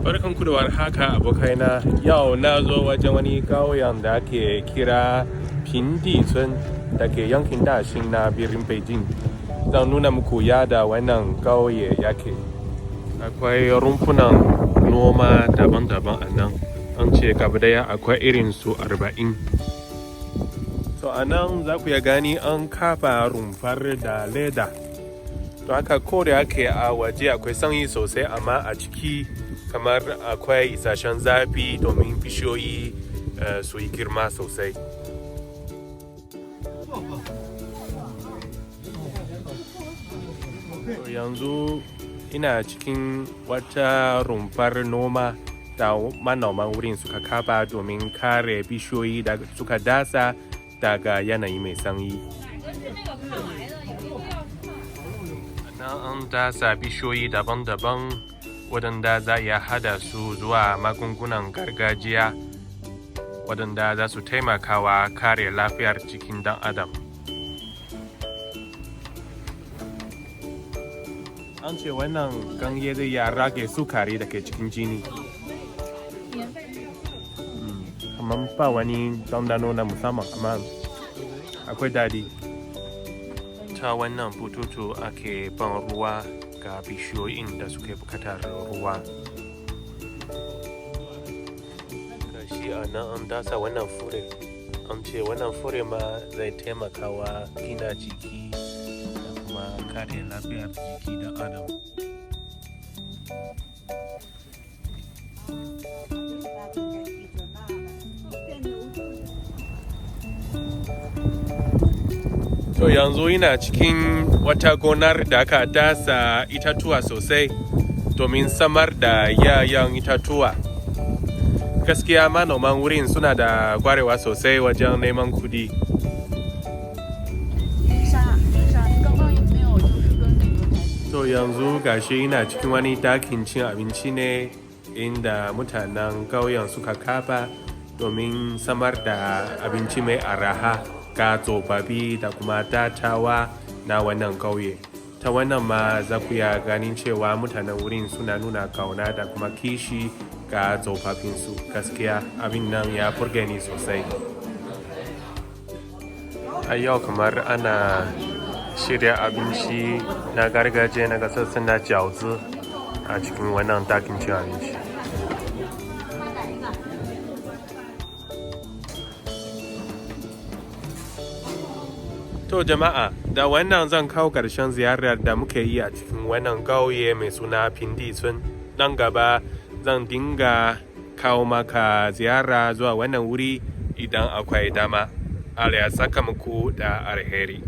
Barkan ku da warhaka abokaina. Yau na zo wajen wani ƙauyen da ake kira Pingdicun da ke yankin Daxing na birnin Beijing. Zan nuna muku yadda wannan ƙauye yake. Akwai rumfunan noma daban-daban a nan. An ce gaba daya akwai irin su 40. To a nan za ku iya gani an kafa rumfar da leda. Don haka ko da yake a waje akwai sanyi sosai, amma a ciki kamar akwai isasshen zafi domin bishiyoyi su yi girma sosai. To yanzu ina cikin wata rumfar noma da manoman wurin suka kafa domin kare bishiyoyi da suka dasa daga yanayi mai sanyi. Nan an dasa bishiyoyi daban-daban waɗanda za a iya haɗa su zuwa magungunan gargajiya waɗanda za su taimakawa kare lafiyar jikin ɗan adam. An ce wannan ganye zai iya rage sukari da ke cikin jini. Kamar ba wani ɗanɗano na musamman, amma akwai daɗi. Ta wannan bututu ake ban ruwa ga bishiyoyin da suke bukatar ruwa. Ga shi a nan an dasa wannan fure. An ce wannan fure ma zai taimakawa gina jiki da kuma kare lafiyar jiki ɗan adam. To yanzu ina cikin wata gonar da aka dasa itatuwa sosai domin samar da yayan itatuwa. Gaskiya manoman wurin suna da kwarewa sosai wajen neman kuɗi. To yanzu gashi ina cikin wani ɗakin cin abinci ne inda mutanen ƙauyen suka kafa domin samar da abinci mai araha ga tsofaffi da kuma dattawa na wannan ƙauye. Ta wannan ma za ku iya ganin cewa mutanen wurin suna nuna ƙauna da kuma kishi ga tsofaffinsu. Gaskiya abin nan ya burge ni sosai. A yau kamar ana shirya abinci na gargajiya na ƙasar Sin na jiaozi a cikin wannan ɗakin cin abinci. To jama'a, da wannan zan kawo ƙarshen ziyarar da muke yi a cikin wannan ƙauye mai suna Pingdicun. Nan gaba zan dinga kawo maka ziyara zuwa wannan wuri idan akwai dama. Allah ya saka muku da alheri.